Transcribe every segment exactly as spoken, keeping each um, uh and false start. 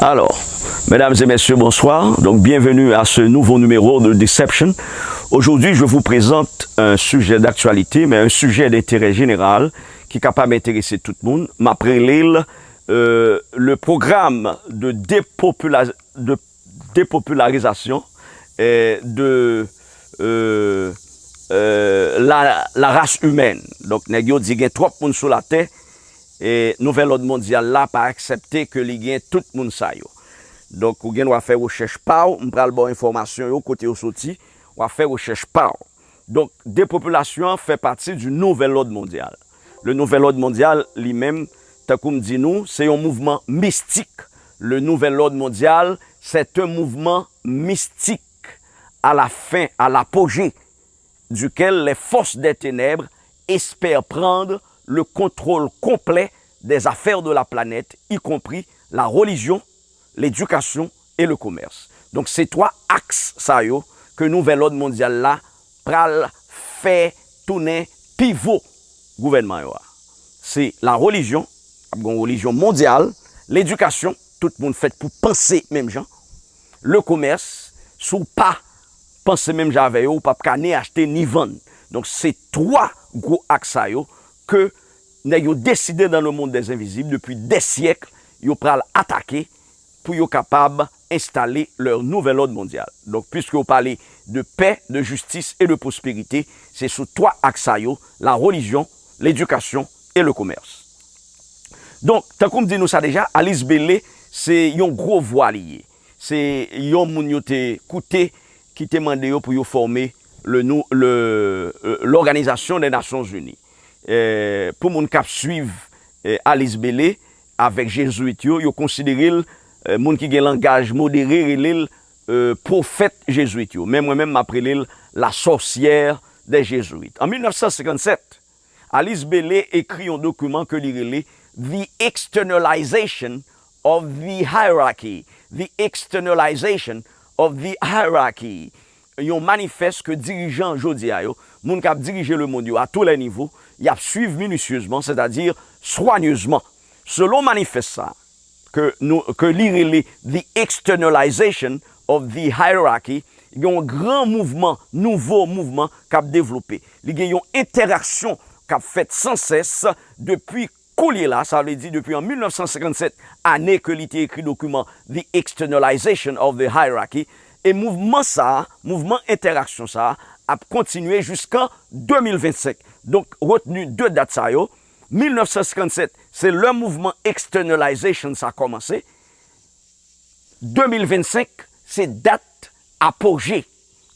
Alors, mesdames et messieurs, bonsoir. Donc, bienvenue à ce nouveau numéro de Deception. Aujourd'hui, je vous présente un sujet d'actualité, mais un sujet d'intérêt général ki kapab enterese tout moun. M ap rele l, euh, le programme de dépopula-, de dépopularisation, euh, de, euh, euh, la, la race humaine. Donk, nèg yo di gen twòp moun sou latè, e nouvèl òd mondyal la pa aksepte ke li gen tout moun sa yo. Donk, ou gen dwa fè rechèch pa w, m pral ba w enfòmasyon yo, kote yo soti, w a fè rechèch pa w. Donk, depopilasyon an fè pati di nouvèl òd mondyal. Le nouvel ordre mondial, li menm, tankou m di nou, se yon mouvman mistik. Le nouvel ordre mondial, c'est un mouvement mystique, à la fin, à l'apogée duquel les forces des ténèbres espèrent prendre le contrôle complet des affaires de la planète, y compris la religion, l'éducation et le commerce. Donk, se twa aks sa yo ke nouvèl òd mondyal la pral fè tounen pivo gouvènman yo a. Se la relijyon, ap gen yon relijyon mondyal, ledikasyon, tout moun fèt pou panse menm jan, le commerce, si w pa panse menm jan avè yo, ou p ap ka ni achte ni vann. Donk, se twa gwo aks sa yo ke nèg yo deside dans le monde des invisibles, depi des siècles, yo pral atake pou yo kapab enstale leur nouvel ordre mondial. Donk, puisque yo pale de paix, de justice et de prospérité, se sou twa aks sa yo, la religion, l'éducation et le commerce. Donk, tankou m di nou sa deja, Alice Bailey, se yon gwo vwa li ye. Se yon moun yo te koute ki te mande yo pou yo fòme le nou, le, euh, l'Organisation des Nations Unies. Eh, pou moun k ap swiv, eh, Alice Bailey avèk Jezwit yo, yo konsidere l, eh, moun ki gen langaj modere rele l, eh, pwofèt Jezwit yo. Men mwen menm, m ap rele l la sorcière des Jésuites. An mil nèf san senkann sèt, Alice Bailey ekri yon dokiman ke li rele The Externalization of the Hierarchy. The Externalization of the Hierarchy. Yon manifès ke dirijan jodi a yo, moun k ap dirije lemonn yo a tou lè nivo, y ap swiv minisyezman, sètadi swanyezman. Selon manifès sa, ke nou, ke li rele The Externalization of the Hierarchy, gen yon gran mouvman, nouvo mouvman k ap devlope. Li gen yon entèraksyon k ap fèt sansès depi koulye la, sa vle di depi an mil nèf san senkann sèt, ane ke li te ekri dokiman The Externalization of the Hierarchy, e mouvman sa a, mouvman entèraksyon sa a, ap kontinye jiskan de mil vennsenk. Donk, retni de dat sa yo, mil nèf san senkann sèt, se lè mouvman externalization sa kòmanse. De mil vennsenk, se dat apoje.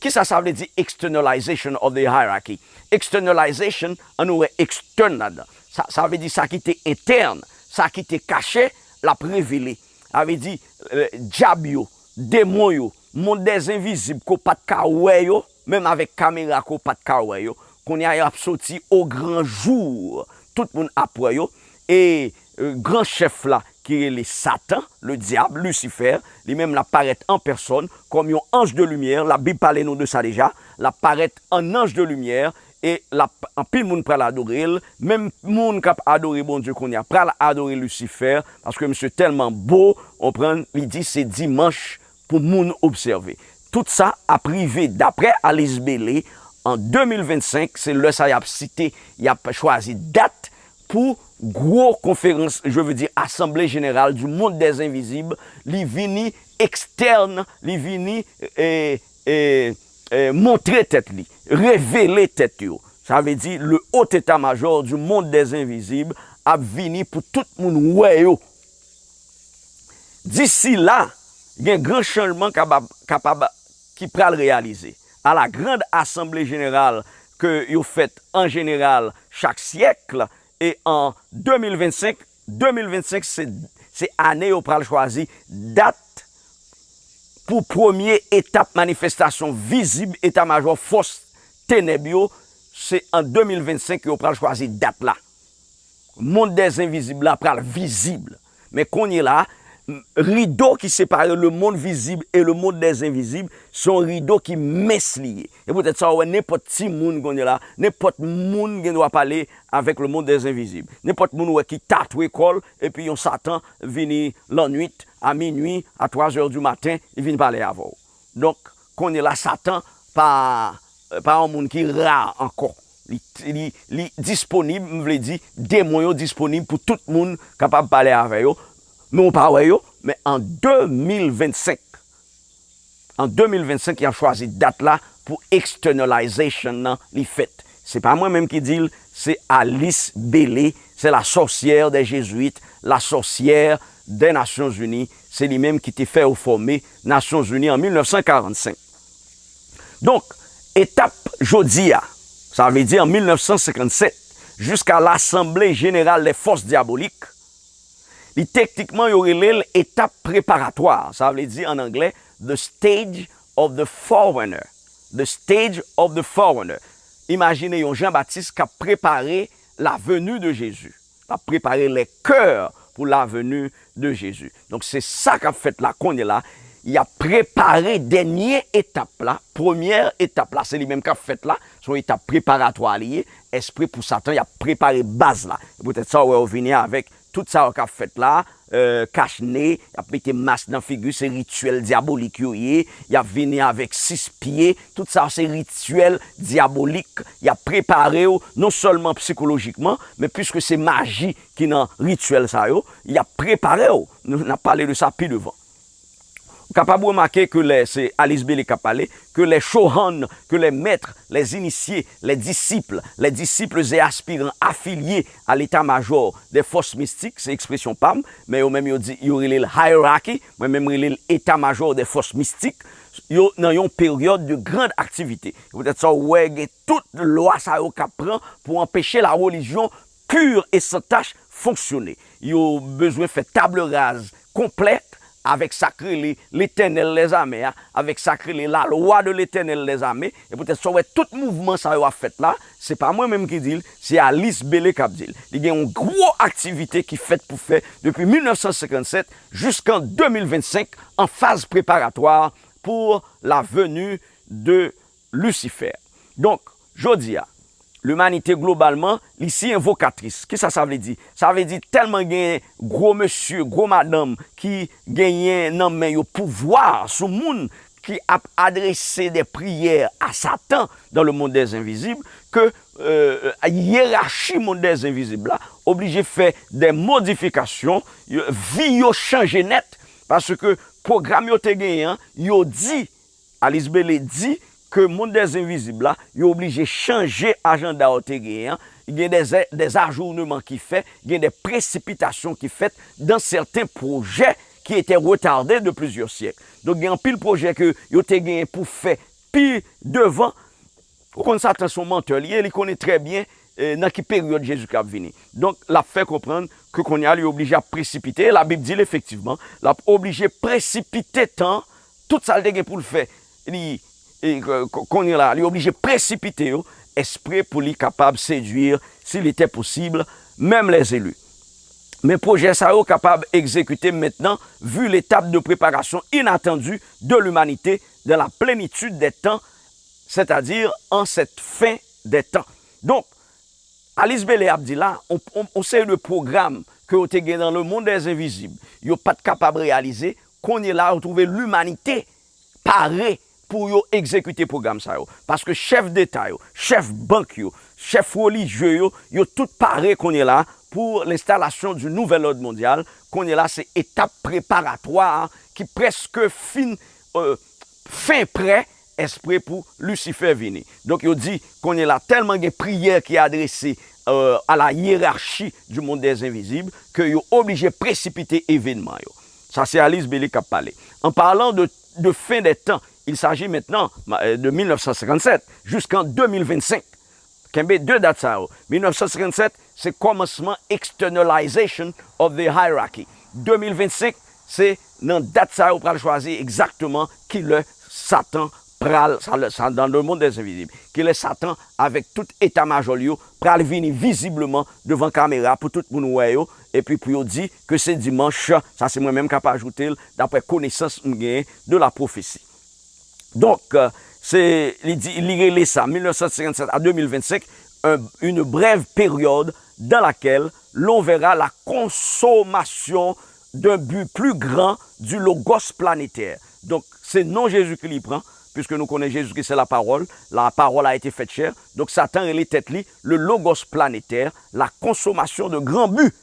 Kisa sa vle di externalization of the hierarchy? Externalization, ann nou wè extern ladan. Sa, sa vle di sa ki te entèn, sa ki te kache, l ap revele. Sa vle di, eh, dyab yo, demon yo, mond dèzenvizib ke w pa t ka wè yo, menm avèk kamera ke w pa t ka wè yo, kounye a y ap soti o gran jou. Tout moun ap wè yo. E, eh, gran chèf la ki rele Satan, le diable, Lucifer, li menm l ap parèt an pèsòn kòm yon anj de limyè. Labib pale nou de sa deja. L ap parèt an anj de limyè e l ap, anpil moun pral adore l. Menm moun k ap adore Bondye kounye a pral adore Lucifer paske misye tèlman bo, w konprann, li di se dimanch pou moun obsève. Tout sa ap rive, daprè Alice Bailey, an de mil vennsenk, se lè sa y ap site, y ap chwazi dat pou gwo konferans, je veux dire, Assemblée Générale du Monde des Invisibles, li vini ekstèn, li vini, eh, eh, eh, montre tèt li, revele tèt yo. Sa vle di, le haut état-major du monde des invisibles ap vini pou tout moun wè yo. Disi la, gen gran chanjman kapab, kapab ki pral reyalize. À la grande assemblée générale ke yo fèt an jeneral chak syèk, e an de mil vennsenk, de mil vennsenk se, se ane yo pral chwazi dat pou premye etap manifestasyon vizib eta majò fòs tenèb yo, se an de mil vennsenk yo pral chwazi dat la. Mond dèzenvizib la pral vizib. Men kounye la, m-, rido ki separe le monde visible et le monde des invisibles, se yon rido ki mens li ye. E poutèt sa, w wè nenpòt timoun kounye la, nenpòt moun gen dwa pale avèk le monde des invisibles. Nenpòt moun w wè ki tatwe kò l, epi yon Satan vini lannwit, a minui, a twa zè di maten, li vin pale avè w. Donk, kounye la, Satan pa, pa yon moun ki ra ankò. Li, li, li disponib, m vle di, demon yo disponib pou tout moun kapab pale avè yo. Men w pa wè yo, men an de mil vennsenk, an de mil vennsenk, y ap chwazi dat la pou externalization nan li fèt. Se pa mwen menm ki di l, se Alice Bailey, c'est la sorcière des Jésuites, la sorcière des Nations Unies. Se li menm ki te fè yo fòme Nasyonzini an mil nèf san karannsenk. Donk, etap jodi a, sa vle di an mil nèf san senkannsèt, jiska Lasanble Jeneral dè Fòs Dyabolik, li teknikman yo rele l etap preparatwa, sa vle di an anglè, the stage of the forerunner. The stage of the forerunner. Imajine yon Jan Batis k ap prepare la venue de Jésus. L ap prepare les cœurs pour la venue de Jésus. Donk, se sa k ap fèt la kounye la. Y ap prepare dènye etap la. Premyè etap la, se li menm k ap fèt la. Se yon etap preparatwa li ye. Espre pou Satan, y ap prepare baz la. E poutèt sa, w wè yo vini avèk tout sa yo k ap fèt la, euh, kach ne, y ap mete mas nan figi, se rityèl dyabolik yo ye, y ap vini avèk sis pye, tout sa se rityèl dyabolik, y ap prepare w non sèlman sikolojikman, men piske se maji ki nan rityèl sa yo, y ap prepare w. Nou, n ap pale de sa pi devan. Ou kapab remake ke lè se Alice Bailey k ap pale, que les Chohan, que les maîtres, les initiés, les disciples, les disciples et aspirants affiliés à l'état-major des forces mystiques, se ekspresyon pa m, men yo menm yo di, yo rele l hierarchy, mwen menm rele l état-major des forces mystiques, yo nan yon période de grande activité. Poutèt sa, w wè gen tout lwa sa yo k ap pran pou anpeche la religion pure et sans tache fonksyone. Yo bezwen fè table rase konplèt avèk sa k rele Letènèl dèzame a, avèk sa k rele la lwa de Letènèl dèzame, e poutèt sa w wè tout mouvman sa yo ap fèt la, se pa mwen menm ki di l, se Alice Bailey k ap di l. Li gen yon gwo aktivite ki fèt pou fè depi mil nèf san senkannsèt jiskan de mil vennsenk an faz preparatwa pour la venue de Lucifer. Donk, jodi a, limanite globalman, li si envokatris. Kisa sa vle di? Sa vle di tèlman gen gwo mesye, gwo madanm ki genyen nan men yo pouvwa sou moun ki ap adrese de priyè a Satan dans le monde des invisibles, ke, euh, yerachi mond dèzenvizib la oblije fè de modifikasyon, yo, vi yo chanje nèt, paske pwogram yo te genyen an, yo di Alice Bailey di ke mond dèzenvizib la, yo oblije chanje ajanda yo te genyen an. Gen de, de ajournement ki fè, gen de presipitasyon ki fèt dans certains projets qui étaient retardés de plusieurs siècles. Donk, gen anpil pwojè ke yo te genyen pou fè pi devan. Ou konn Satan se yon mantè li ye, li konnen trè byen, eh, nan ki peryòd Jezikri ap vini. Donk, l ap fè konprann ke kounye a li oblije ap presipite, Labib di l efektivman, l ap oblije presipite tan, tout sa l te gen pou l fè, li, e, k-, k-, kounye la, li oblije presipite yo, espre pou li kapab sedui, s'il était possible, même les élus. Men pwojè sa yo kapab egzekite mentnan, vu l'étape de préparation inattendue de l'humanité dans la plénitude des temps, c'est-à-dire en cette fin des temps. Donk, Alice Bailey ap di la, on, on, on seri de pwogram ke yo te gen dans le monde des invisibles, yo pa t kapab reyalize, kounye la, yo twouve limanite pare pou yo egzekite pwogram sa yo. Paske chèf deta yo, chèf bank yo, chèf relijye yo, yo tout pare kounye la pour l'installation du nouvel ordre mondial. Kounye la, se etap preparatwa a ki prèske fin, euh, fen prè, espre pou Lisifè vini. Donk, yo di, kounye la, tèlman gen priyè ki adrese, euh, à la hiérarchie du monde des invisibles, ke yo oblije presipite evènman yo. Sa, se Alice Bailey k ap pale. En parlant de, de fin des temps, il s'agit maintenant, euh, de mil nèf san senkannsèt jusqu'en deux mille vingt-cinq. Kenbe de dat sa yo. Mil nèf san senkannsèt, se kòmansman externalization of the hierarchy. De mil vennsenk, se nan dat sa yo pral chwazi egzakteman kilè Satan pral, sa, sa dans le monde des invisibles, kilè Satan avèk tout eta majò l yo pral vini vizibleman devan kamera pou tout moun wè yo, epi pou yo di ke se dimanch, sa se mwen menm k ap ajoute l, daprè konesans m genyen de la pwofesi. Donk, euh, se, li di, li rele sa, mil nèf san senkannsèt à deux mille vingt-cinq, un, une brève période dans laquelle l'on verra la consommation d'un but plus grand du logos planétaire. Donk, se non Jezikri li pran, puisque nou konnen Jezikri se la parole, la parole a été faite chair. Donk, Satan rele tèt li le logos planétaire, la consommation de grands buts,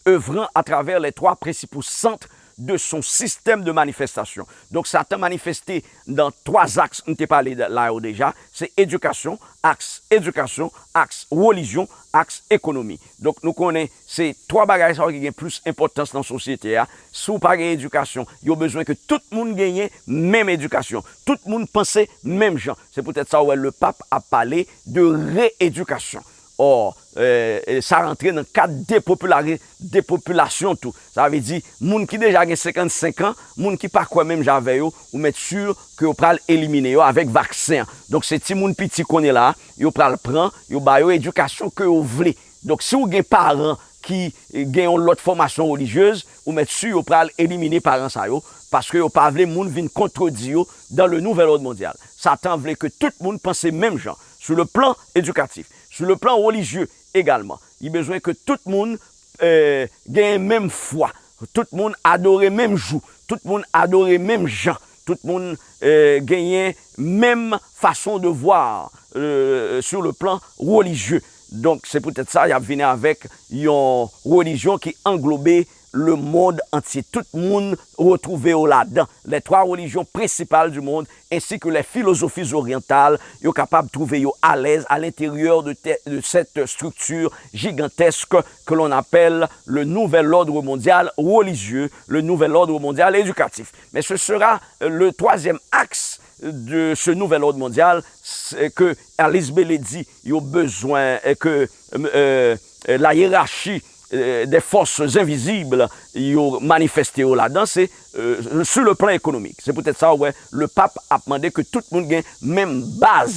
œuvrant à travers les trois principaux centres de son système de manifestation. Donk, Satan manifeste nan twa aks m te pale la yo deja, se edikasyon, aks edikasyon, aks relijyon, aks ekonomi. Donk, nou konnen se twa bagay sa yo ki gen plis enpòtans nan sosyete a. Si w pa gen edikasyon, yo bezwen ke tout moun genyen menm edikasyon. Tout moun panse menm jan. Se poutèt sa w wè Lepap ap pale de reedikasyon. Ò, e, e, sa rantre nan kad depopilari-, depopilasyon tou. Sa vle di, moun ki deja gen senkannsenk an, moun ki pa kwè menm jan avè yo, ou mèt si ke yo pral elimine yo avèk vaksen an. Donk, se timoun piti kounye la a, yo pral pran, yo ba yo edikasyon ke yo vle. Donk, si w gen paran ki, e, gen yon lòt fòmasyon relijyez, ou mèt si yo pral elimine paran sa yo, paske yo pa vle moun vin kontredi yo dans le nouvel ordre mondial. Satan vle ke tout moun panse menm jan, sou le plan edikatif, sou le plan relijye egalman. Li bezwen ke tout moun, e, genyen menm fwa, tout moun adore menm jou, tout moun adore menm jan, tout moun, e, genyen menm fason de voir, e, sur le plan relijye. Donk, se poutèt sa, y ap vini avèk yon relijyon ki anglobe le monde entier. Tout moun retwouve yo ladan. Les trois religions principales du monde, ainsi que les philosophies orientales, yo kapab twouve yo alèz à l'intérieur de, te- de cette structure gigantesque que l'on appelle le nouvel ordre mondial religieux, le nouvel ordre mondial éducatif. Mais ce sera, euh, le troisième axe de ce nouvel ordre mondial, c'est que Alice Bailey di yo bezwen, euh, que, euh, euh, la hiérarchie, euh, des forces invisibles yo manifeste yo ladan, se, euh, sur le plan économique. Se poutèt sa, ou wè, Lepap ap mande ke tout moun gen menm baz,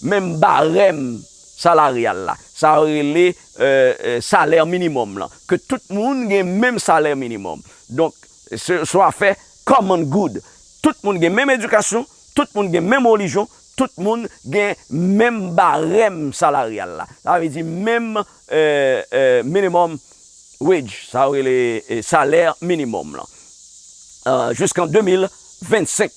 menm barèm salaryal la. Sa yo rele, euh, euh, salè minimòm lan. Ke tout moun gen menm salè minimòm. Donk, se, se yon afè common good. Tout moun gen menm edikasyon, tout moun gen menm relijyon, tout moun gen menm barèm salaryal la. Sa vle di menm, euh, euh, minimum wage, sa yo rele, euh, salè minimòm lan. Euh, jusqu'en deux mille vingt-cinq.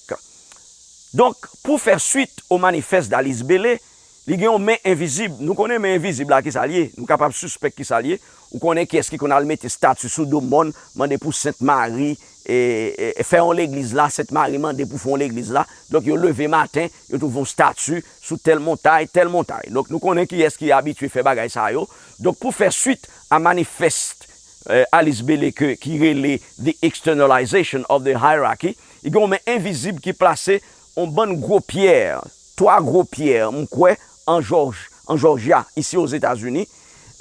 Donk, pour faire suite au manifeste d'Alice Bailey, li gen yon men envizib. Nou konnen men envizib la, ki sa l ye? Nou kapab sispèk ki sa l ye. Ou konnen kiyès ki konn al mete stati sou do mòn, mande pou Sent Mari, e, e, e fè yon legliz la, Sent Mari mande pou fè yon legliz la. Donk, yo leve maten, yo twouve yon stati sou tèl montay, tèl montay. Donk, nou konnen kiyès ki abitye fè bagay sa yo. Donk, pour faire suite à manifeste, euh, Alice Bailey ke, ki rele The Externalization of the Hierarchy, li gen yon men envizib ki plase yon bann gwo pyè, twa gwo pyè, m kwè, an Jòj, an Jòjya, isi Ozetazini.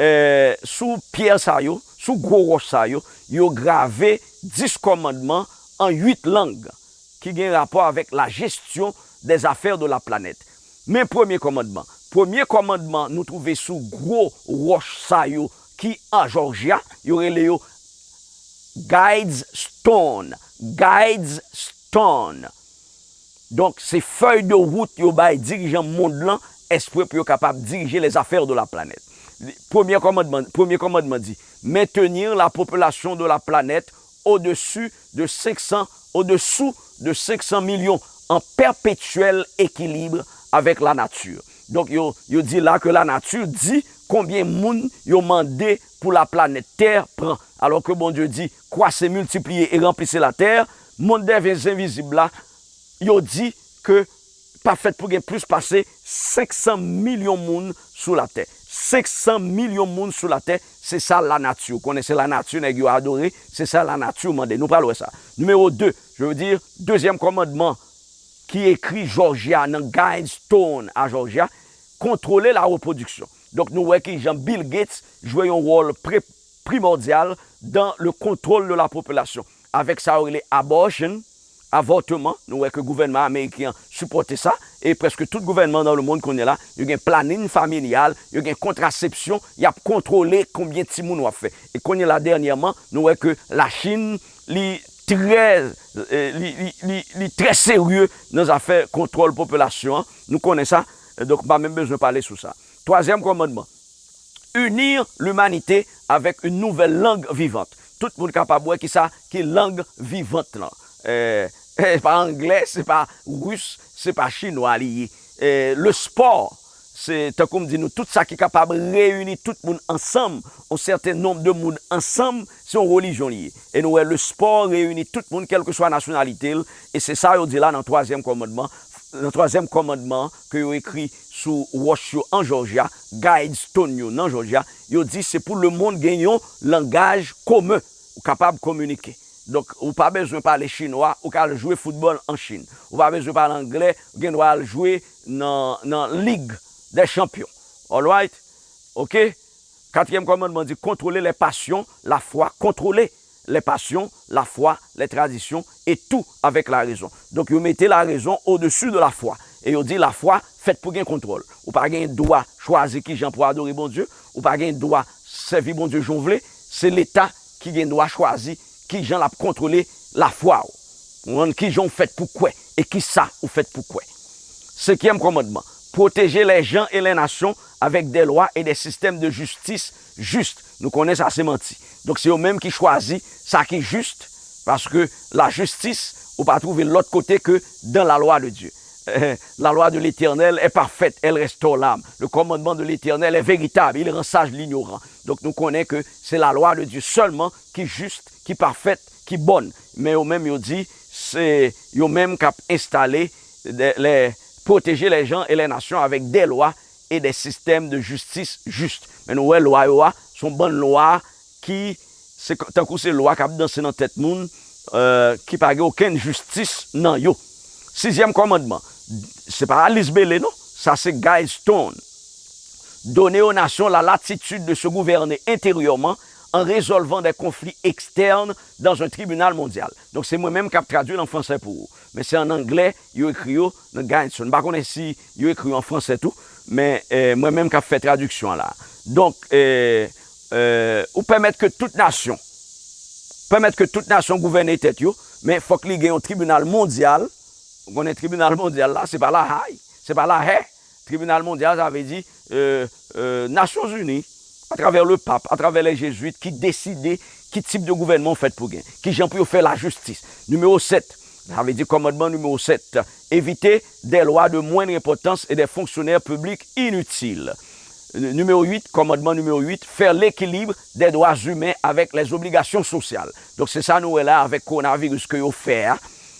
Eh, sou pyè sa yo, sou gwo wòch sa yo, yo grave dis kòmandman an uit lang ki gen rapò avèk la gestion des affaires de la planète. Men premye kòmandman. Premye kòmandman nou twouve sou gwo wòch sa yo ki an Jòjya, yo rele yo Guide's Stone. Guide's Stone. Donk, se fèy de wout yo bay dirijan mond lan, espre pou yo kapab dirije les affaires de la planète. Premye kòmandman, premye kòmandman di, maintenir la population de la planète au-dessus de cinq cents, au-dessous de cinq cents millions, en perpétuel équilibre avec la nature. Donk, yo, yo di la ke lanati di konbyen moun yo mande pou laplanèt Tè pran. Alò ke Bondye di, kwase, miltipliye e ranplise latè, mond dè zenvizib la, yo di ke pa fèt pou gen plis pase senk san milyon moun sou latè. Senk san milyon moun sou latè, se sa lanati. Ou konnen se lanati nèg yo adore, se sa lanati mande. Nou pral wè sa. Nimewo de, je veux dire, dezyèm kòmandman ki ekri Jòjya nan Guide's Stone a Jòjya, kontwole la repwodiksyon. Donk, nou wè kijan Bill Gates jwe yon wòl pre- primòdyal dans le contrôle de la population. Avèk sa yo rele abortion, avòteman, nou wè ke gouvènman ameriken an sipòte sa, e prèske tout gouvènman dans le monde kounye la, yo gen planning familial, yo gen kontrasepsyon, y ap kontwole konbyen timoun w ap fè. E kounye la, dènyèman, nou wè ke Lachin, li trè, eh, li, li, li, li trè serye nan zafè kontwòl popilasyon an. Nou konnen sa, eh, donk, m pa menm bezwen pale sou sa. Twazyèm kòmandman, unir limanite avèk yon nouvèl lang vivant. tout moun kapab wè ki sa ki lang vivant lan. Eh, eh, se pa anglè, se pa ris, se pa chinwa li ye. Eh, le sport, se tankou m di nou, tout sa ki kapab reyini tout moun ansanm, yon sèten nonb de moun ansanm, se yon relijyon li ye. E nou wè, le sport reyini tout moun, kèlkeswa nasyonalite l, e se sa yo di la nan twazyèm kòmandman, nan twazyèm kòmandman ke yo ekri sou wòch yo an Jòji a, guidestone yo nan Jòji a, yo di se pou lemonn gen yon langaj komen, ou kapab kominike. Donk, ou pa bezwen pale chinwa, ou ka al jwe foutbòl an Chin. Ou pa bezwen pale anglè, ou gen dwa al jwe nan, nan Lig dè Chanpyon. Alright? Ok? Quatrième commandement dit contrôler les passions, la foi, contrôler les passions, la foi, les traditions, et tout avec la raison. Donk, yo mete la raison au-dessus de la foi. E yo di la foi fèt pou gen kontwòl. Ou pa gen dwa chwazi ki jan pou adore Bondye, ou pa gen dwa sèvi Bondye jan w vle, se Leta ki gen dwa chwazi ki jan l ap kontwole lafwa w. Ou konprann? Ki jan w fèt pou kwè e ki sa ou fèt pou kwè. Cinquième commandement, protéger les gens et les nations avec des lois et des systèmes de justice justes. Nou konnen sa se manti. Donk, se yo menm ki chwazi sa ki jis, paske lajistis, ou pa twouve l lòt kote ke dans la loi de Dieu. La loi de l'Éternel est parfaite, elle restaure l'âme. Le commandement de l'Éternel est véritable, il rend sage l'ignorant. Donk, nou konnen ke se la loi de Dieu sèlman ki jis, ki pafèt, ki bòn. Men yo menm, yo di, se yo menm k ap enstale, de, les, protéger les gens et les nations avec des lois et des systèmes de justice justes. Men nou wè lwa yo a, se yon bann lwa ki, se k-, tankou se lwa k ap danse nan tèt moun, euh, ki pa gen okenn jistis nan yo. Sizyèm kòmandman, se pa Alice Bailey non, sa se Guy Stone. Donner aux nations la latitude de se gouverner intérieurement en résolvant des conflits externes dans un tribunal mondial. Donk, se mwen menm k ap tradui l an fransè pou ou. Men se an anglè yo ekri yo nan Guy Stone. M pa konnen si yo ekri yo an fransè tou, men, eh, mwen menm k ap fè tradiksyon an la. Donk, eh, eh, ou pèmèt ke tout nasyon, pèmèt ke tout nasyon gouvène tèt yo, men fòk li gen yon tribinal mondyal. Ou konnen tribinal mondyal la, se pa La Hay, se pa La Hay. Tribinal mondyal, sa vle di, euh, euh, Nasyonzini, atravè le pap, atravè les jésuites, ki deside ki tip de gouvènman w fèt pou gen, ki jan pou yo fè lajistis. Nimewo sèt, sa vle di kòmandman nimewo sèt, éviter des lois de moindre importance et des fonctionnaires publics inutiles. Nimewo uit, kòmandman nimewo uit, faire l'équilibre des droits humains avec les obligations sociales. Donk, se sa nou wè la avèk kowonaviris ke yo fè a.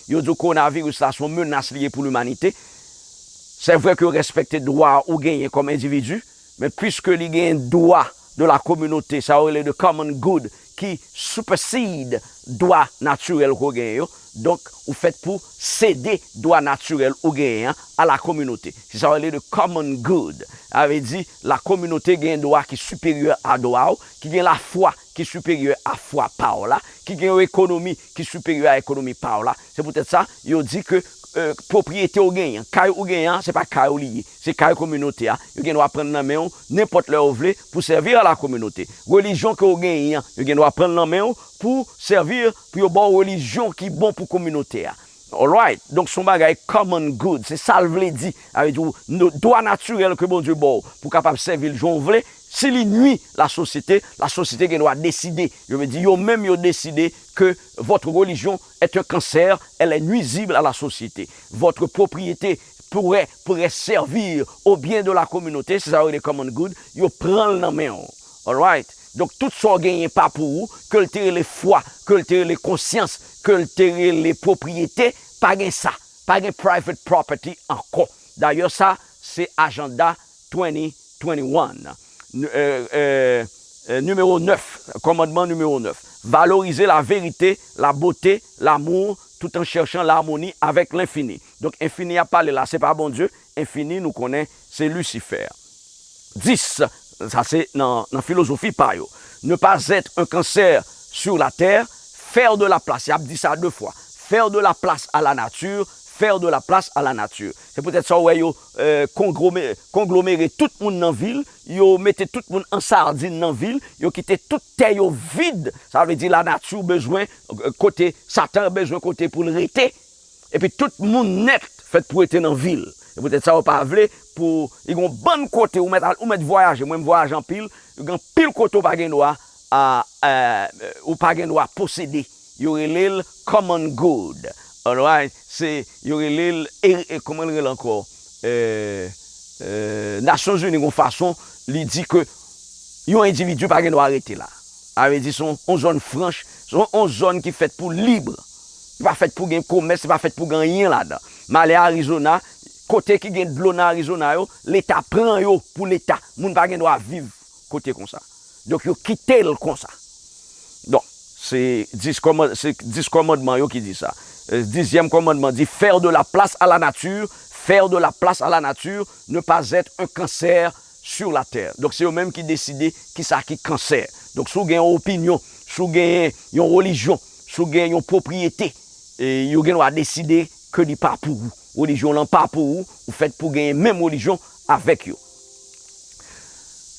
Yo di w kowonaviris la se yon menas li ye pou limanite. Se vre ke yo respekte dwa ou genyen kòm endividi, men piske li gen dwa de la kominote, sa yo rele de common good, ki supersede dwa natirèl ke w genyen yo, donk, ou fèt pou sede dwa natirèl ou genyen an a la kominote. Se sa yo rele de common good. Sa vle di, la kominote gen dwa ki siperyè a dwa w, ki gen lafwa ki siperyè a fwa pa w la, ki gen yon ekonomi ki siperyè a ekonomi pa w la. Se poutèt sa, yo di ke, euh, pwopriyete w genyen an, kay ou genyen an, se pa kay ou li ye, se kay kominote a. Yo gen dwa pran l nan men w nenpòt lè yo vle pou sèvi a la kominote. Relijyon ke w genyen an, yo gen dwa pran l nan men w pou sèvi, pou yo ba w relijyon ki bon pou kominote a. Alright? Donk, se yon bagay common good. Se sa l vle di. Sa vle di, w, nou, dwa natirèl ke Bondye ba w pou kapab sèvi l jan w vle, si li nui lasosyete, lasosyete gen dwa deside. Yo vle di, yo menm, yo deside ke votre religion est un cancer, elle est nuisible à la société. Votre propriété pourrait, pourrait servir au bien de la communauté, se sa yo rele common good, yo pran l nan men w. Alright? Donk, tout sa w genyen pa pou ou, ke l te rele fwa, ke l te rele konsyans, ke l te rele pwopriyete, pa gen sa. Pa gen private property ankò. Dayè, sa, se ajanda twenty twenty-one. N-, euh, euh, euh, nimewo nèf, kòmandman nimewo nèf. Valoriser la vérité, la beauté, l'amour, tout en cherchant l'harmonie avec l'infini. Donk, enfini ap pale la, se pa Bondye. Enfini, nou konnen, se Lisifè. Dis, sa se nan, nan filozofi pa yo. Ne pas être un cancer sur la terre, faire de la place. Y ap di sa de fwa. Faire de la place à la nature, faire de la place à la nature. Se poutèt sa w wè yo, euh, konglome-, konglomere tout moun nan vil, yo mete tout moun an sadin nan vil, yo kite tout tè yo vid. Sa vle di lanati bezwen, euh, kote, Satan bezwen kote pou l rete. Epi tout moun nèt fèt pou rete nan vil. Se poutèt sa yo pa vle pou, li gen yon bann kote ou mèt al, ou mèt vwayaje. Mwen, m vwayaje anpil, gen anpil kote ou pa gen dwa a, a, ou pa gen dwa posede. Yo rele l common good. Alright? Se, yo rele l, e, e, kòman l rele ankò? E, e, Nasyonzini, yon fason, li di ke yon endividi pa gen dwa rete la. Sa vle di, se yon, yon zòn franch, se yon, yon zòn ki fèt pou lib. Li pa fèt pou gen komès, li pa fèt pou gen anyen ladan. M ale Arizona, kote ki gen dlo nan Arizona yo, Leta pran yo pou Leta. Moun pa gen dwa viv kote konsa. Donk, yo kite l konsa. Donk, se dis kòman-, se dis kòmandman yo ki di sa. E, dizyèm kòmandman di, faire de la place à la nature, faire de la place à la nature, ne pas être un cancer sur la terre. Donk, se yo menm ki deside kisa ki kansè. Donk, si w gen yon opinyon, si w gen yon relijyon, si w gen yon pwopriyete, e yo gen dwa deside ke li pa pou ou. Relijyon lan pa pou ou, ou fèt pou genyen menm relijyon avèk yo.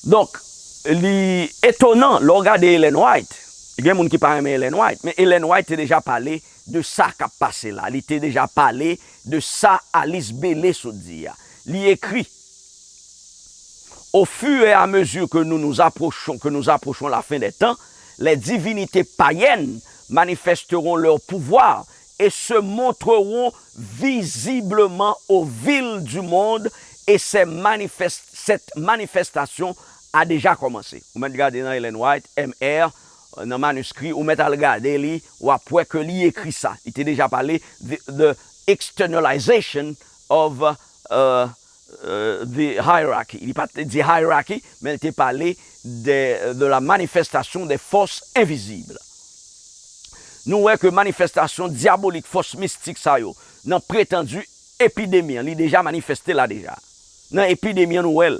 Donk, li etonan lè w gade Ellen White. Gen moun ki pa renmen Ellen White, men Ellen White te deja pale de sa k ap pase la. Li te deja pale de sa Alice Bailey sot di a. Li ekri, Au fur et à mesure que nous nous approchons, que nous approchons la fin des temps, les divinités païennes manifesteront leur pouvoir et se montreront visiblement aux villes du monde, et ces manifest-, cette manifestation a déjà commencé. Ou mèt gade nan Ellen White, M R, nan maniskri, ou mèt al gade li, w ap wè ke li ekri sa. Li te deja pale the, the externalization of, uh, uh, the hierarchy. Li pa te di hierarchy, men li te pale de, de la manifestation des forces invisibles. Nou wè ke manifestasyon dyabolik, fòs mistik sa yo, nan pretandi epidemi an, li deja manifeste la deja. Nan epidemi an, nou wè l.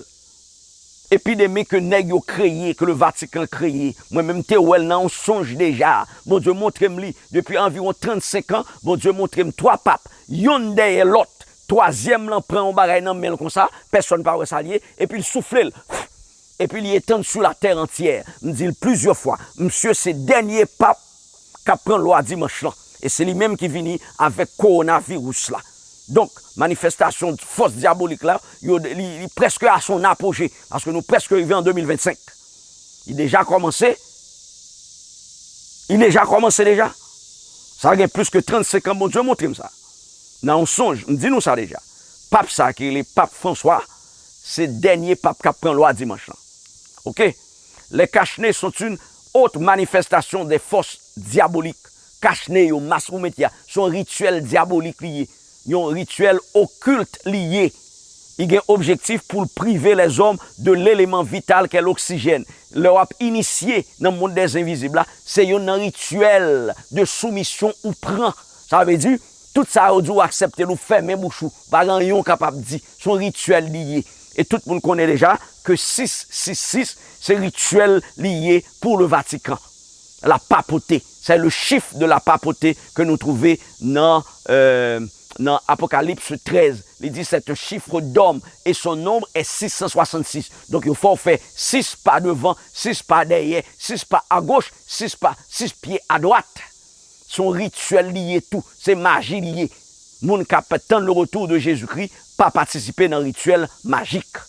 Epidemi ke nèg yo kreye, ke le Vatican kreye. Mwen menm te wè l nan yon sonj deja. Bondye montre m li depi anviwon trannsenk an. Bondye montre m twa pap, yonn dèyè lòt. Twazyèm lan pran yon bagay nan men l konsa, pèsonn pa wè sa l ye, epi l soufle l. Epi li etann sou latè antyè. M di l plizyè fwa, misye se dènye pap k ap pran lwa dimanch lan. E se li menm ki vini avèk kowonaviris la. Donk, manifestasyon fòs dyabolik la, yo, li, li prèske a son apoje, paske nou prèske rive an de mil vennsenk. Li deja kòmanse. Li deja kòmanse deja. Sa gen plis ke trannsenk an, Bondye montre m sa. Nan yon sonj, m di nou sa deja. Pap sa ki rele Pap Franswa, se dènye pap k ap pran lwa dimanch lan. Oke? Les cache-nez sont une autre manifestation des forces diaboliques. Kachne yo, mas ou mete a, se yon rityèl dyabolik li ye. Yon rityèl okilt li ye. Li gen objektif pou l prive lèzòm de leleman vital kè loksijèn. Lè w ap inisye nan mond dèzenvizib la, se youn nan rityèl de soumisyon ou pran. Sa vle di, tout sa yo di w aksepte l, ou fèmen bouch ou, pa gen anyen w kapab di. Se yon rityèl li ye. E tout moun konnen deja ke sis sis sis, se rityèl li ye pou le Vatican. La papauté, c'est le chiffre de la papauté ke nou twouve nan, euh, nan Apokalips trèz. Li di, c'est un chiffre d'homme et son nombre est six cent soixante-six. Donk, yo fè w fè sis pa devan, sis pa dèyè, sis pa agoch, sis pa, sis pye adwat. Se yon rityèl li ye tou. Se maji li ye. Moun k ap tann le retour de Jésus-Christ pa patisipe nan rityèl majik.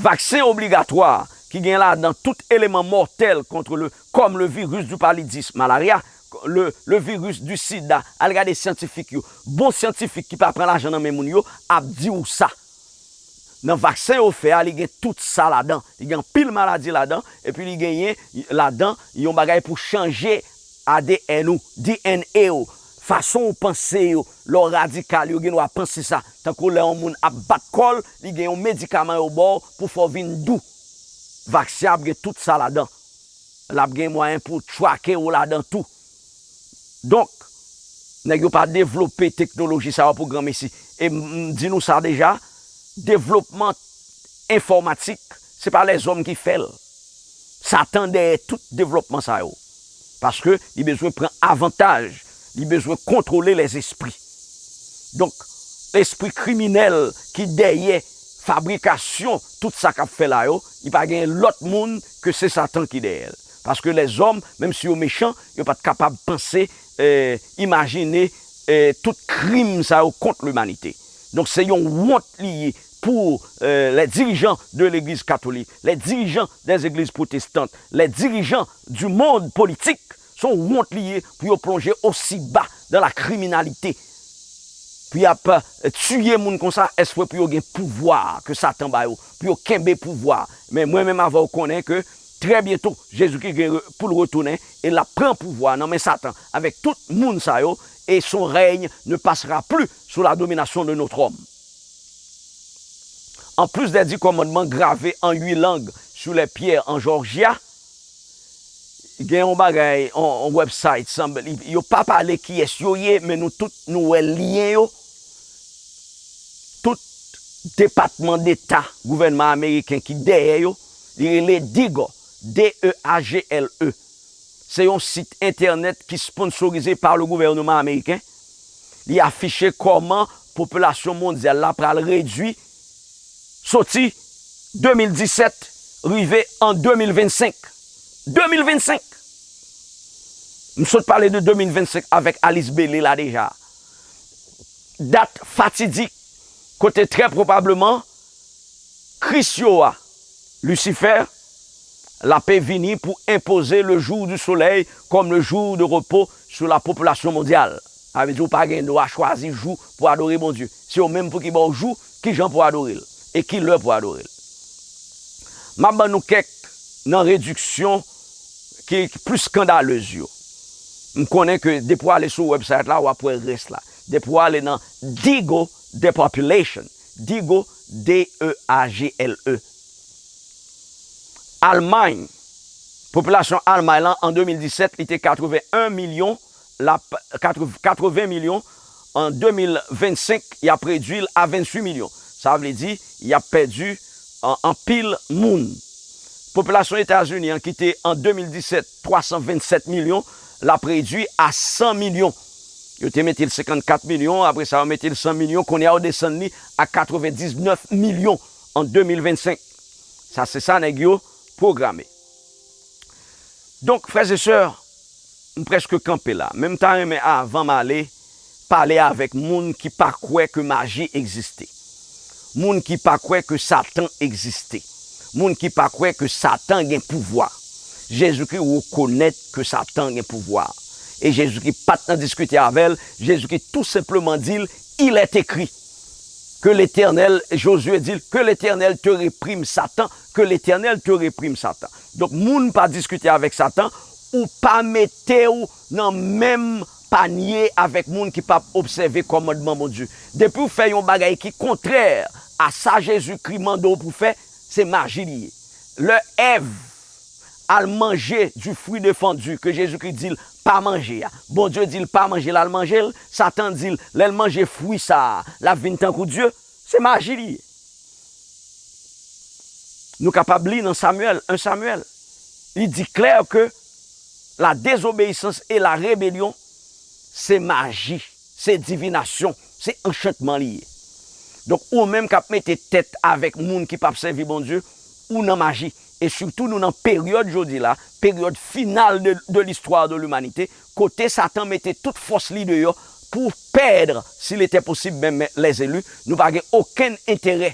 Vaksen obligatwa ki gen ladan tout eleman mòtèl contre le, comme le virus du paludisme, malaria, le, le virus du sida, al gade syantifik yo. Bon syantifik ki pa pran lajan nan men moun yo ap di w sa. Nan vaksen yo fè a, li gen tout sa ladan. Li gen anpil maladi ladan, epi li genyen ladan yon bagay pou chanje A D N ou, D N A ou, fason ou panse yo. Lè w radikal, yo gen dwa panse sa. Tankou lè yon moun ap bat kò l, li gen yon medikaman yo ba w pou fè w vin dou. Vaksen ap gen tout sa ladan. L ap gen mwayen pou trake w ladan tou. Donk, nèg yo pa devlope teknoloji sa yo pou granmesi. E m, m di nou sa deja, devlopman enfòmatik, se pa lèzòm ki fè l. Satan dèyè tout devlopman sa yo. Paske li bezwen pran avantaj, li bezwen kontwole lèzespri. Donk, lespri kriminèl ki dèyè fabrikasyon tout sa k ap fè la yo, li pa gen lòt moun ke se Satan ki dèyè l. Paske lèzòm, menm si yo mechan, yo pa t kapab panse, eh, imajine, eh, tout krim sa yo kont limanite. Donk, se yon wont li ye. pour euh, les dirigeants de l'Église catholique, les dirigeants des églises protestantes, les dirigeants du monde politique. Se yon wont li ye pou yo plonje osi ba dans la criminalité. Pou y ap euh, tiye moun konsa, espre pou yo gen pouvwa ke Satan ba yo, pou yo kenbe pouvwa. Men mwen menm avè w konnen ke trè byento, Jezikri gen pou l retounen e l ap pran pouvwa nan men Satan avèk tout moun sa yo, et son règne ne passera plus sous la domination de notre homme. En plus des dix commandements gravés en huit langues sur les pierres en Georgia, gen yon bagay, yon, yon website, sanble, yo pa pale kiyès yo ye, men nou tout, nou wè lyen yo. Tout depatman deta gouvènman ameriken ki dèyè yo, li rele Digo, D E A G L E. Se yon sit entènèt ki sponsorize pa le gouvènman ameriken. Li afiche kòman popilasyon mondyal la pral redui soti de mil disèt rive an de mil vennsenk. De mil vennsenk! M sot pale de de mil vennsenk avèk Alice Bailey la deja. Dat fatidik kote trè pwobableman Kris yo a, Lisifè, l ape vini pou enpoze le jour du soleil comme le jour de repos sur la population mondiale. Sa vle di ou pa gen dwa chwazi jou pou adore Bondye. Se yo menm pou ki ba w jou, kijan pou adore l e ki lè pou adore l. M ap ban nou kèk nan rediksyon ki plis skandalez yo. M konnen ke depi w ale sou website la, w ap wè rès la. Depi w ale nan Digo Depopulation, Digo, D E A G L E. Almay, popilasyon Almay lan an de mil disèt, li te katreven en milyon, l ap, katreven milyon, an de mil vennsenk, y ap redui l a venntuit milyon. Sa vle di, y ap pèdi an, anpil moun. Popilasyon Etazini an ki te an de mil disèt twa san vennsèt milyon, l ap redui a san milyon. Yo te mete l senkannkat milyon, apre sa yo mete l san milyon, kounye a yo desann li a katrevendiznèf milyon an de mil vennsenk. Sa se sa nèg yo pwograme. Donk, frè e sè, m prèske kanpe la, men m ta renmen avan m ale, pale avèk moun ki pa kwè ke maji egziste. Moun ki pa kwè ke Satan egziste. Moun ki pa kwè ke Satan gen pouvwa. Jezikri rekonèt ke Satan gen pouvwa. E Jezikri pa t nan diskite avè l, Jezikri tou senpleman di l, il est écrit. Que l'Éternel, Josué di l, que l'Éternel te réprime Satan, que l'Éternel te réprime Satan. Donk, moun pa diskite avèk Satan, ou pa mete w nan menm panye avèk moun ki p ap obsève kòmandman Bondye. Depi w fè yon bagay ki kontrè a sa Jezikri mande w pou fè, se maji li ye. Lè Èv al manje du fruit défendu ke Jezikri di l pa manje a, Bondye di l pa manje l, al manje l, Satan di l, lè l manje fwi sa a, l ap vin tankou Dye, se maji li ye. Nou kapab li nan Samyèl, en Samyèl. Li di klè ke la désobéissance et la rébellion, se maji, se divinasyon, se anchantman li ye. Donk, ou menm k ap mete tèt avèk moun ki p ap sèvi Bondye, ou nan maji. E sitou, nou nan peryòd jodi la, peryòd final de, de l'histoire de l'humanité, kote Satan mete tout fòs li deyò pou pèd, s'il était possible, menm les élus. Nou pa gen okenn enterè.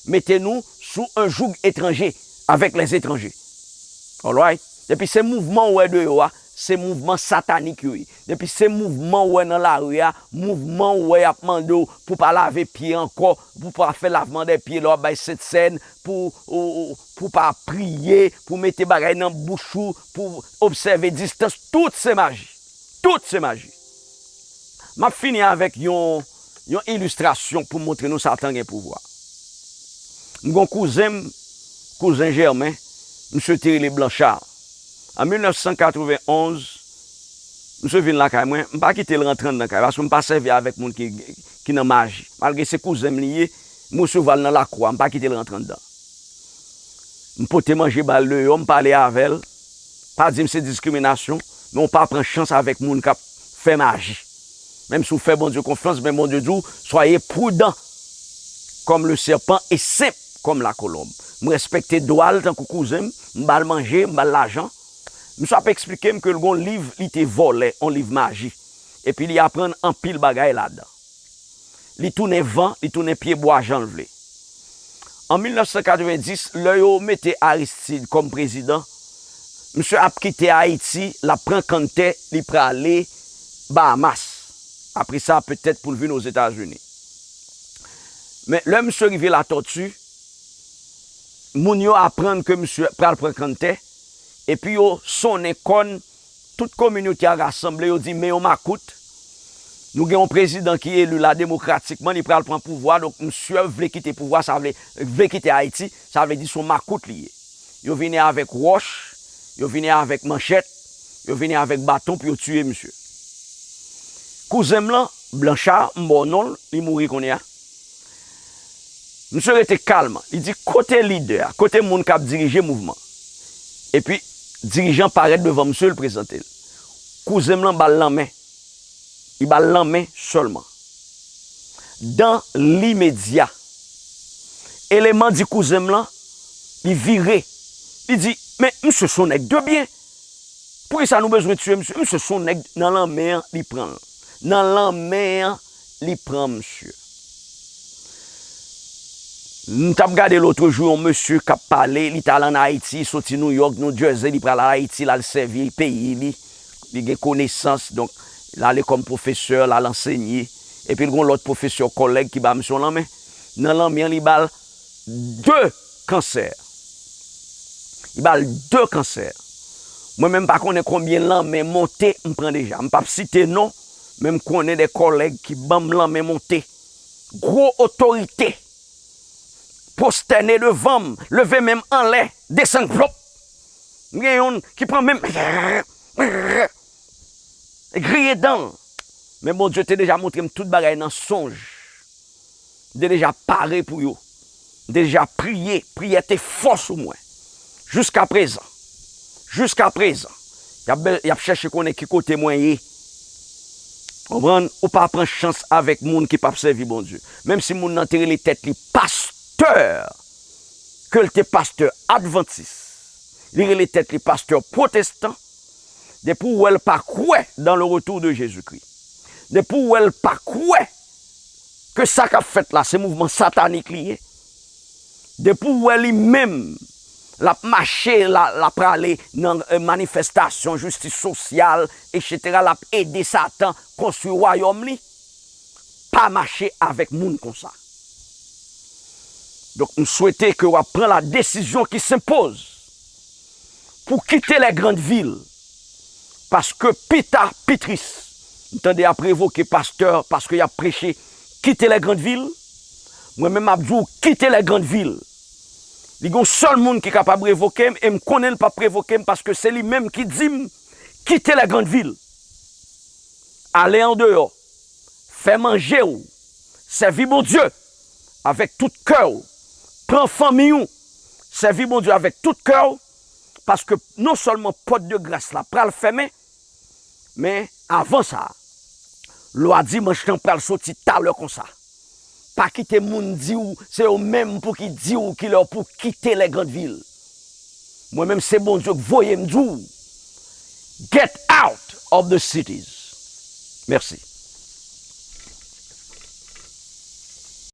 Mete nou sou un joug étranger avec les étrangers. Alright? Depi se mouvman ou wè deyò a, se mouvman satanik yo ye. Depi se mouvman ou wè nan lari a, mouvman ou wè y ap mande w pou pa lave pye ankò, pou pa fè lavman dè pye lè w ap bay sentsèn, pou, ou, ou, pou pa priye, pou mete bagay nan bouch ou, pou obsève distans, tout se maji. Tout se maji. M ap fini avèk yon, yon ilistrasyon pou montre nou Satan gen pouvwa. M gon kouzen m, kouzen Jèmen, misye te rele Blanchard. An mil nèf san katreven onz, misye vin lakay mwen, m pa kite l rantre anndan kay, paske m pa sèvi avèk moun ki, ki nan maji. Malgre se kouzen m li ye, m resevwa l nan lakou a, m pa kite l rantre anndan. M pote manje ba l deyò, m pale avè l. Pa di m se diskriminasyon, men w pa pran chans avèk moun k ap fè maji. Menm si w fè Bondye konfyans, men Bondye di w, soyez prudent comme le serpent et simple comme la colombe. M respekte dwa l tankou kouzen m, m ba l manje, m ba l lajan. Misye ap eksplike m ke l gon liv li te vòlè, on liv maji. Epi li aprann anpil bagay ladan. Li tounen van, li tounen pyebwa jan l vle. An mil nèf san katrevenndis, lè yo mete Aristide kòm prezidan, misye ap kite Ayiti, l ap pran kanntè, li prale Bahamas. Apre sa, petèt pou l vin Ozetazini. Men lè misye rive Latòti, moun yo aprann ke misye pral pran kanntè, epi yo sonnen kòn, tout kominote a rasanble, yo di, "Men yon makout, nou gen yon prezidan ki eli la demokratikman, li pral pran pouvwa, donk misye vle kite pouvwa, sa vle, vle kite Ayiti, sa vle di se yon makout li ye." Yo vini avèk wòch, yo vini avèk manchèt, yo vini avèk baton pou yo tiye misye. Kouzen m lan, Blanchard, m ba w non l, li mouri kounye a. Misye rete kalm. Li di, "Kote lidè a? Kote moun k ap dirije mouvman?" Epi, dirijan parèt devan misye, l prezante l. Kouzen m lan ba l lanmen. Li ba l lanmen sèlman. Dan limedya, eleman di kouzen m lan, li vire. Li di, "Men, misye se yon nèg de byen. Poukisa nou bezwen tiye misye? Misye se yon nèg nan lanmen an, li pran l. Nan lanmen an, li pran misye." M t ap gade lotrejou yon mesye k ap pale, li t al ann Ayiti, soti New York, New Jersey, li pral Ayiti, l al sèvi peyi li. Li gen konesans, donk, l ale kòm pwofesè, l al ansenye. Epi l gen yon lòt pwofesè kòlèg ki ba misye yon lanmen. Nan lanmen an, li ba l de kansè. Li ba l de kansè. Mwen menm, m pa konnen konbyen lanmen monte m pran deja. M p ap site non, men m konnen de kòlèg ki ban m lanmen monte. Gwo otorite. Pwostène devan m, leve men m anlè, desann plop. M gen youn ki pran men m, griye dan l. Men Bondye te deja montre m tout bagay nan sonj. M te deja pare pou yo. M te deja priye. Priyè te fò sou mwen. Jiskaprezan. Jiskaprezan. Y ap, y ap chèche konnen ki kote mwen ye. Konprann? Ou pa pran chans avèk moun ki p ap sèvi Bondye. Menm si moun nan te rele tèt li pastè, ke l te pastè advantis, li rele tèt li pastè pwotestan, depi w wè l pa kwè dans le retour de Jésus-Christ, depi w wè l pa kwè ke sa k ap fèt la, se mouvman satanik li ye, depi w wè li menm, l ap mache, l a, l ap prale nan, eh, manifestasyon, jistis sosyal, etsetera, l ap ede Satan konstwi wayòm li, pa mache avèk moun konsa. Donk, m swete ke w ap pran la desizyon ki senpoz pou kite les grandes villes. Paske pi ta, pi tris. M tande y ap revoke pastè paske y ap preche kite les grandes villes. Mwen menm, m ap di w kite les grandes villes. Li gen yon sèl moun ki kapab revoke m, e m konnen l p ap revoke m paske se li menm ki di m kite les grandes villes. Ale andeyò. Fè manje w. Sèvi Bondye avèk tout kè w. Pran fanmi w. Sèvi Bondye avèk tout kè w. Paske non sèlman pòt de gras la pral fèmen, men avan sa, lwa dimanch lan pral soti talè konsa. Pa kite moun di w, se yo menm pou ki di w kilè w pou kite les grandes villes. Mwen menm, se Bondye k voye m di w, get out of the cities. Mèsi.